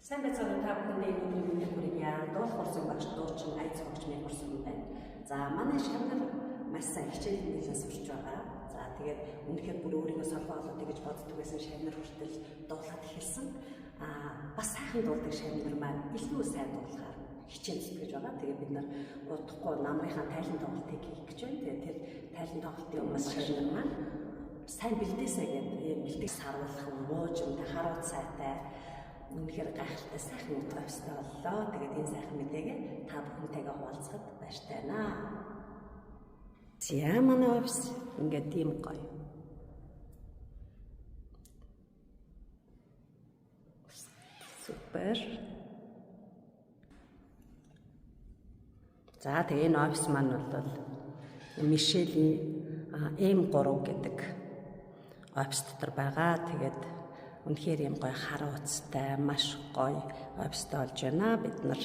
Сайн байцгаана уу, та бүхэндээ энэ өдрийн мэндийг хүргье. Дуулах урсан багш дуучин аяц хөгж мэрсэн байна. За, манай шавнар маш сайн хичээл хэмнэлээ сурч байгаа. За, тэгээд үнэхээр бүр өөрийгөө солгоо олоотой гэж боддог байсан шавнар хүртэл дуулаад эхэлсэн. Бас сайхан дуулдаг шавнар маань илүү сайн дуулахаар хичээл зүтгэж байгаа. Тэгээд бид нар удахгүй намрынхаа тайлан тоглолтыг хийх гэж байна. Тэгээд тэр тайлан тоглолтын өмнө шавнар маань сайн бэлдээсэй гэдэг ийм бэлтгэх саруулхан, муужимтай, харуут сайтай үнэхээр гайхалтай сайхан офистай боллоо. Тэгээд энэ сайхан мэдээгээ та бүхэнтэйгээ хуваалцахад баяртай байна. За, манай офис ингээд ийм гоё. Супер. За, тэгээ энэ офис маань бол Мишелийн М3 гэдэг офис дотор байгаа. Тэгээд үнэхээр юм гоё харууцтай, маш гоё офистай болж байна бид нар.